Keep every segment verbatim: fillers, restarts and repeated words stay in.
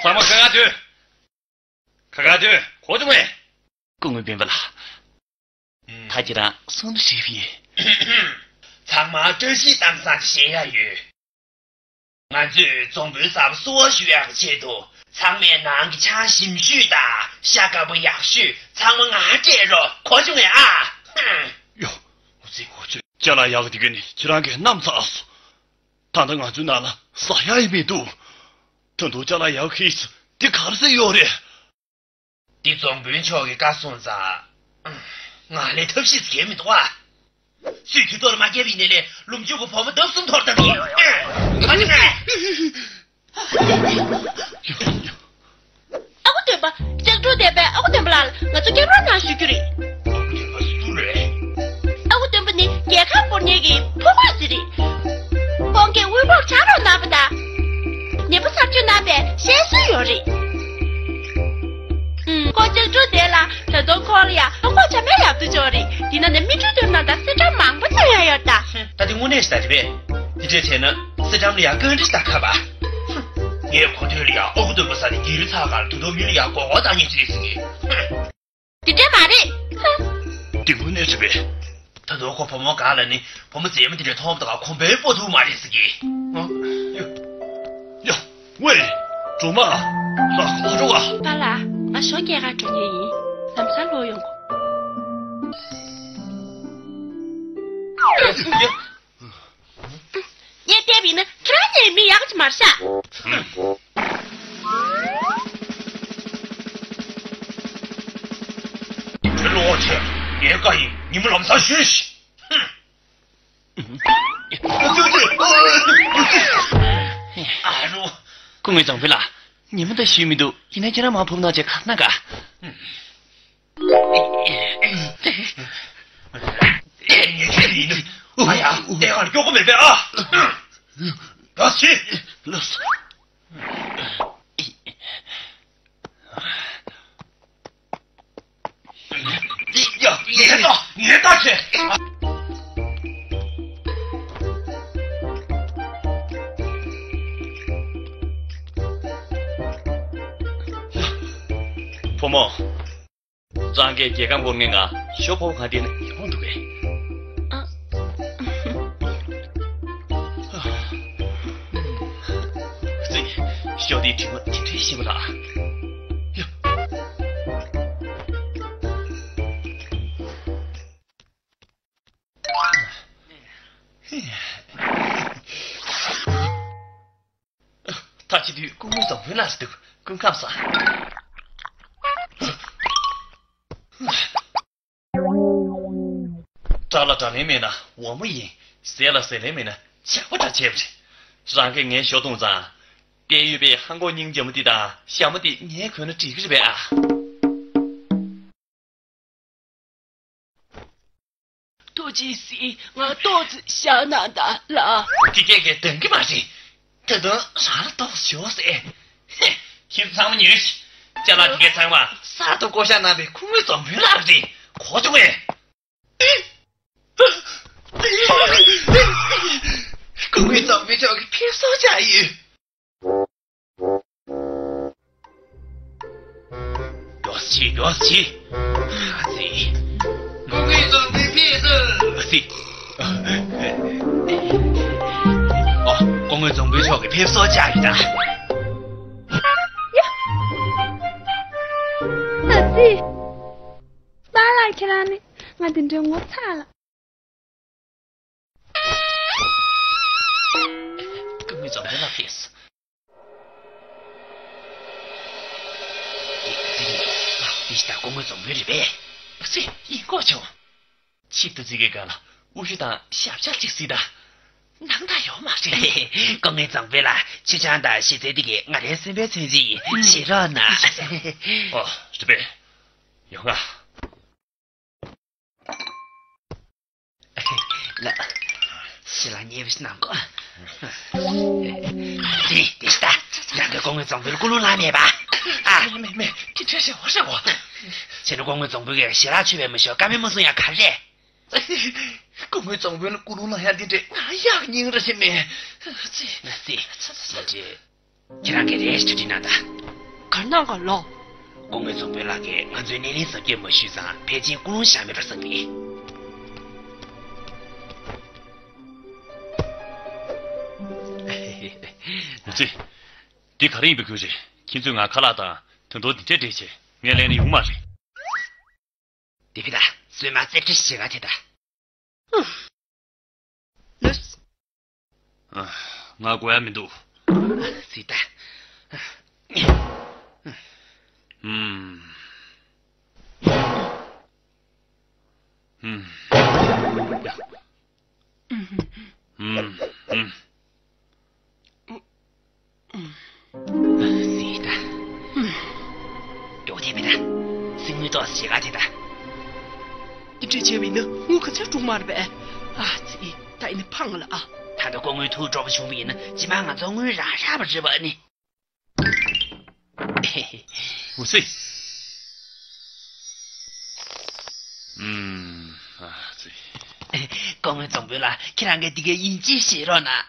ཚང་མ་ཁ་ཁ་སྡོད། ཁ་ཁ་སྡོད། གོ་བྱུང་ངས། སྐུ་ངོ་སྤེན་པ་ལགས། ད་ཁྱེད་རང་གསུང་དུ་ཞུས་པ་ཡིན། ཚང་མ་བཀྲ་ཤིས་དྭངས་གཙང་བྱེད་ཡ་ཡོད། ང་ཚོས་རྫོང་དཔོན་གསར་པ་བསུ་བ་ཞུ་ཡག་གི་ཆེད་དུ་ཚང་མས་ནང་གི་ཆང་ཞིམ་ཤོས་དང་ཤ་དཀར་པོ་ཡག་ཤོས་ཚང་མ་ང་སྤྲད་རོགས། གོ་བྱུང་ངས་ཨ། ཧུམ། ཡོ། འོ་ཙི་འོ་ཙི། ཅ་ལག་ཡག་དེ་ག་ནི་ཁྱེད་རང་གིས་བསྣམས་ཚར་སོང་། ད་ལྟ་ང་ཚོའི་ནང་ལ་ཟ་ཡག་ཡང་མི་འདུག་ད་དུང་ཅ་ལག་ཡག་ཁེ་སི་འདི་ག་རེ་ཟེར་ཡོད་རེད། འདི་རྫོང་དཔོན་མཆོག་གིས་བཀའ་གསུངས་ཙང་། ང་ལས་ཐབས་ཤེས་གལ་མི་འདུག་ཨ། སུས་དུས་ཐོག་ལ་མ་བརྒྱབ་པ་ཡིན་ནའི་ལས་ལུམ་ཆུང་གི་བུ་མོ་ལྡབ་གསུམ་འཐོར་བཏང་གི་ཡིན། ཨ་ཁུ་སྟོན་པ། ལྕགས་སྒྲོག་ལྡན་པའི་ཨ་ཁུ་སྟོན་པ་ལགས་ལ་ང་ཚོ་སྐྱབས་རོགས་གནང་ཞུ་རྒྱུ་རེད། ཨ་ཁུ་སྟོན་པ་སུ་རེད། ཨ་ཁུ་སྟོན་པ་ནི་རྒྱལ་ཁམས་སྐོར་མཁན་གྱི་ཕོ་རྒོད་ཅིག་རེད། ཁོང་གིས་དབུལ་པོར་ཕྱག་རོགས་གནང་བ་དང་། ནད་པ་ཚར་གཅོད་གནང་བའི་ཤེས་སྲོལ་ཡོད་རེད། ཨུམ། ཁོ་ལྕགས་སྒྲོག་དེ་ལ་ད་དུང་ཁོ་ལ་ཡང་ལོ་འཁོར་ཆ་མེད་ཡག་ཏུ་ཅོག་རེད། དེ་ན་ནི་མི་འགྲོ་དོན་ནང་དང་སེ་འགྲམ་མང་པོ་ཚང་ཡ་ཡོད་ད། ད་དེ་དངོས་གནས་ཤ་སྟག་རེད་པས། དེ་འདྲས་བྱས་ན་སེ་འགྲམ་ལ་ཡང་བཀའ་འདྲི་ཞིག་ད་ཁ་བ། ངས་གོ་ཐོས་ལ་ཡང་ཨ་ཁུ་སྟོན་པ་ས་ནས་རྒྱལ་རི་ཚག་གར་དུ་དོ་མི་ལ་ཡང་མགོ་སྐོར་བཏང་ཉེན་ཅི་རེད་ཟེར་གི། དེ་འདྲས་མ་རེད། དེ་དངོས་གནས་རེད་པས། ད་དུང་ཁོ་བུ་མོ་ག་ལ་ནི་བུ་མོ་མཛེས་མ་དེ་འདྲས་མཐོང་བ་དང་གོམ་པའི་སྤོ་ཐུབ་མ་རེད་ཟེར་གི། ཡ། ཡ། ཝེ། སྒྲོལ་མ། ལགས་སོ་འགྲོ་བ། པཱ་ལགས། ང་ཞོགས་སྐྱེལ་གར་འགྲོ་མཁན་ཡིན། ལམ་སང་ལོག་ཡོང་གོ། ཡ། ངས་བལྟས་པ་ཡིན་ན་ཁྱེད་རང་གཉིས་མི་ཡག་གི་མ་རེད་ཤག་ཁྱོད་ལོག་ཆེ། ངས་བཀའ་ཡིན། ཉིན་མོ་ལམ་སང་ཞུས་ཤིག་ཨ་རོ། སྐུ་ངོ་རྫོང་དཔོན་ལགས། ཉིན་མོ་ད་ཞུས་མི་འདུག་ཡིན་ན་ཁྱེད་རང་མར་བུབ་གནང་བྱས་ག་ན་ག་ཨ་ཡ། ལྟས་ཀ་ལ་སྐྱོ་པོ་མེད་པས་ཨ། ད་ཤི། ལགས་སོ། ཡ། ངས་ད་ངས་ད་བྱས། བུ་མོ། རང་གིས་རྒྱལ་ཁམས་སྐོར་མཁན་ང་ཞོ་ཕོར་པ་གང་སྟེར་ན་ཡག་པོ་འདུག་གས། ཨ། ཙི། ཞོ་འདིའི་དྲི་མ་དེ་འདྲའི་ཞིམ་པ་ལ། ཡ། ད་ཕྱི་དུས་སྐུ་ངོ་རྫོང་དཔོན་ལགས་སུ་འདུག་སྐུ་ཁམས་བཟང་། དགྲ་ལ་དགྲ་ལན་མེད་ན་འོག་མ་ཡིན། ཟས་ལ་ཟས་ལན་མེད་ན་ཇག་པ་འདྲ་བྱས་པ་རེད། རང་གིས་ངའི་ཞོ་བཏུང་ཙང་། དཔལ་ཡུལ་པའི་ཧང་གོ་སྙིང་རྗེ་མོ་འདི་དང་ཞྭ་མོ་འདི་ངས་གོན་ན་འགྲིག་གི་རེད་པས་ཨ། ཐུགས་རྗེ་གཟིགས། ང་ཏོག་ཙམ་བཞག་གནང་དང་ལགས། དེ་སྐད་ཀྱིས་འདང་གི་མ་རེད། ད་དུང་རང་ལ་ཏོག་ཙམ་ཞོག་ཟེར། ཧེ། ཁྱེད་ཚང་མ་ཉོན་ཞིག་ཅ་ལག་དེ་གའི་ཚང་མ་གསར་དུ་བསྐོ་བཞག་གནང་བའི་སྐུ་ངོ་རྫོང་དཔོན་ལགས་རེད། གོ་བྱུང་ངས། སྐུ་ངོ་རྫོང་དཔོན་མཆོག་གི་ཕེབས་བསུ་བྱ་ཡོད། མགྱོགས་སེ་བྱེད། མགྱོགས་སེ་བྱེད། ཨ་ཙི། སྐུ་ངོ་རྫོང་དཔོན་ཕེབས་སོང་། ཨ་ཙི། ཨ། སྐུ་ངོ་རྫོང་དཔོན་མཆོག་གི་ཕེབས་བསུ་བྱ་གི་ད། ཨ་ཙི། པཱ་ལགས་ཁྱེད་རང་ནི་ང་འདི་འདྲའི་ངོ་ཚ་ལ། སྐུ་ངོ་རྫོང་དཔོན་ལགས་ཕེབས། འདི་འདི་རེད། ཨ། འདི་ཞིག་ད་སྐུ་ངོ་རྫོང་དཔོན་རེད་པས། ཨ་ཙི། ཡིན་གོ་བྱུང་། ཆེད་དུ་འཛིན་གྱི་སྒང་ལ་དབུ་ཞྭ་དང་ཞབས་ཕྱག་ཅིག་གཟིགས་དང་། སྣང་དག་ཡོད་མ་རེད། སྐུ་ངོ་རྫོང་དཔོན་ལགས། ཆུ་ཆང་དང་ཞི་ཚལ་འདི་གས་ང་རའི་སེམས་པའི་མཚོན་བྱེད་ཡིན། བཞེས་རོགས་གནང་། ཨོ། རེད་པས། ཡོང་ང་། ལགས། ཞལ་ལག་མཉེས་པོ་ཞིག་གནང་དགོས། དེ་དེ་ལྟ། རང་གི་སྐུ་ངོ་རྫོང་དཔོན་ལ་ཀུན་སློང་ལངས་མེད་པ། ཨ། མེད་མེད་མེད། དེ་འདྲ་ཞིག་འོ་རེད་འོ། བྱས་ན་སྐུ་ངོ་རྫོང་དཔོན་གྱིས་ཞལ་ལག་མཆོད་པ་མི་ཞུ་བ་བཀའ་མོལ་མ་གསུང་ཡ་ག་རེ་རེད། སྐུ་ངོ་རྫོང་དཔོན་ལ་ཀུན་སློང་ལངས་ཡ་འདི་འདྲས་ང་ཡག་སྙིང་ར་ཞིག་མེད། ཙི། ཙི། ཙི་ཙི། ཁྱེད་རང་གིས་རེ་ཞིག་ཐུགས་ཁྲལ་གནང་དང་། ག་རེ་གནང་ག་ལགས། སྐུ་ངོ་རྫོང་དཔོན་ལགས་ཀྱིས་ང་ཚོའི་སྣེ་ལེན་གཟབ་རྒྱས་མ་ཞུས་ཙང་ཕལ་ཆེར་ཀུན་སློང་བཞག་མེད་པར་བསམ་གི། འུ་ཚོས། འདི་ག་རེ་ཡིན་པའི་ཁུལ་རེད། ཁྱེད་ཚོས་ང་ཁ་ལག་དང་དུད་འགྲོ་འདི་འདྲས་སྤྲད་བྱས་ངས་ལེན་ན་ཡོང་མ་རེད། དེ་བི་ད་བསོད་མ་རྩེ་ཁྲི་ཞེ་ག་དེ་ད། ལོས། ང་དགོས་ཡ་མི་འདུག་ཟིག་ད། ཨུམ། ཨུམ། ཨུམ། ཨུམ། ཟིག་ད། ཡོ་དེ་མི་ད། སྲིང་མོའི་ཏོག་ཞེ་ག་དེ་ད། འདི་འདྲ་བྱས་པ་ཡིན་ན་དངུལ་ག་ཚོད་འགྲོ་མ་རེད་པས། ཨ་ཙི། ད་ཡིན་ན་ཕངས་ལ་ཨ། ད་ལྟ་སྐུ་ངོའི་ཐུགས་སྤྲོ་པོ་བྱུང་བ་ཡིན་ན་རྗེས་མ་ང་ཚོ་དངུལ་རག་ཤག་པ་རེད་པ་ཨ་ནི། འུ་ཚོས། ཨུམ། ཨ་ཙི། སྐུ་ངོ་རྫོང་དཔོན་ལགས། ཁྱེད་རང་གིས་འདི་ག་ཡིན་གཅིག་བཞེས་རོགས་གནང་།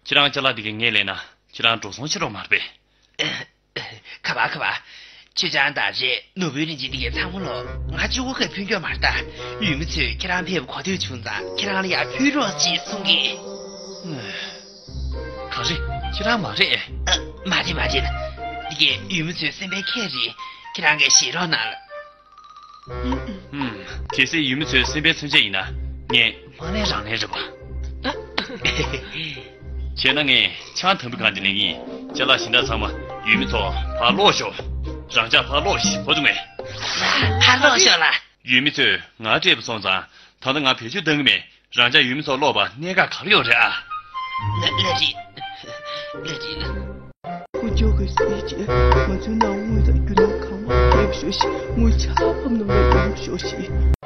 ཁྱེད་རང་ཅ་ལག་འདི་ག་ངས་ལེན་ན་ཁྱེད་རང་འགྲོ་སོང་ཆེ་རོགས་མ་རེད་པས། ཁ་པར་ཁ་པར། ཆོས་ཅང་དང་རེད། ནོར་བུའི་རིན་ཆེན་འདི་ག་ཚང་མ་ལོ། ང་གཅིག་པོ་གིས་ཕུལ་རྒྱུ་མ་རེད་ད། ཡུལ་མི་ཚོས་ཁྱེད་རང་ཕེབས་པ་གོ་ཐོས་བྱུང་ཙང་ཁྱེད་རང་ལ་ཡར་ཕུལ་རོགས་ཞེས་གསུང་གི། ག་རེ། ཁྱེད་རང་མ་རེད། ཨ། མ་རེད་མ་རེད། འདི་ག་ཡུལ་མི་ཚོའི་སེམས་པའི་ཁྱད་རེད། ཁྱེད་རང་གིས་བཞེས་རོགས་གནང་། ཧུམ། གལ་སྲིད་ཡུལ་མི་ཚོའི་སེམས་པའི་མཚོན་ཆ་ཡིན་ན་ངས་མ་ལེན་རང་ལེན་རེད་པ། བྱས་ན་ངས་ཆང་དམ་བུ་གང་དེ་ལེན་གྱི་ཡིན། ཅ་ལག་གཞན་དག་ཚང་མ་ཡུལ་མི་ཚོ་ཕར་སློག་ཤོག་རང་ཅག་ཕར་སློག་ཤིག་གོ་འདུག་ངས། ཕར་སློག་ཤོག་ལ། ཡུལ་མི་ཚོས་ང་སྤྲད་པ་སོང་ཙང་ད་ལྟ་ང་བེད་སྤྱོད་གཏང་གི་མེད། རང་ཅག་ཡུལ་མི་ཚོ་སློག་པ་གནད་འགག་ག་རེ་ཡོད་རེད་ཨ། ལ་ལ་རེད། ལ་རེད་ལ། ཁོ་ཅོག་གི་སྲིད་ཅེས་ང་ཚོའི་ནང་དངུལ་དང་རྒྱུ་ནོར་གང་མང་ཕེབས་ཤོག་ཤིག་དངུལ་ཆ་ཕམ་ནོ་མེད་ཡོང་ཤོག་ཤིག